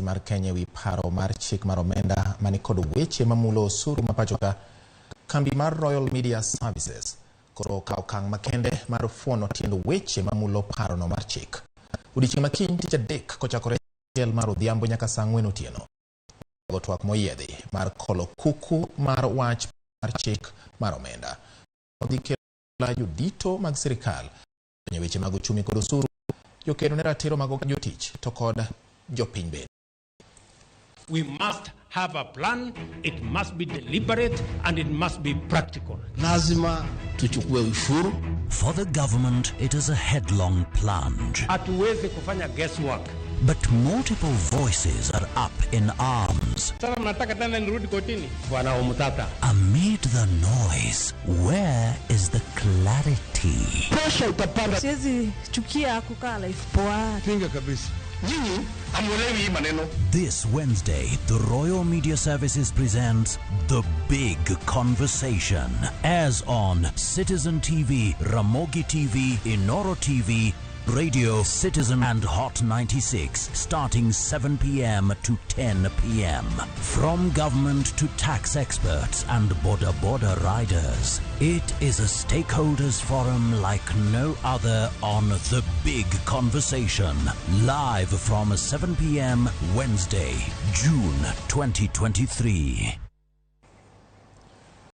Mar Kenya ewi paro mar chik mar omenda mani kod weche mamulo osuru ma pachoka, kambi mar Royal Media Services koro okawo okang' makende mar fuono tiend weche mamulo parono mar chik. Odiechieng' ma kiny tich adek kochakore achiel mar odhiambo nyaka saa ang'wen otieno. Go twak moyiedhi mar kolo kuku mar wach mar chik mar omenda. Odhi kelo jodito mag sirikal e weche mag uchumi kod osuru, jokedo ne ratiro mag jotich to kod jopiny bende. We must have a plan, it must be deliberate and it must be practical. Lazima tuchukue ushuru. For the government, it is a headlong plunge. Hatuwezi kufanya guesswork. But multiple voices are up in arms. Sasa mnataka tena nirudi kotini? Bwana Omutata. Amid the noise, where is the clarity? Presha itapanda. Siwezi chukia kukaa life poa. Pinga kabisa. Nyinyi hamuelewi hii maneno. This Wednesday, the Royal Media Services presents The Big Conversation. As on Citizen TV, Ramogi TV, Inoro TV, Radio Citizen and Hot 96, starting 7 p.m. to 10 p.m. From government to tax experts and boda boda riders, it is a stakeholders forum like no other on The Big Conversation, live from 7 p.m. Wednesday, June 2023.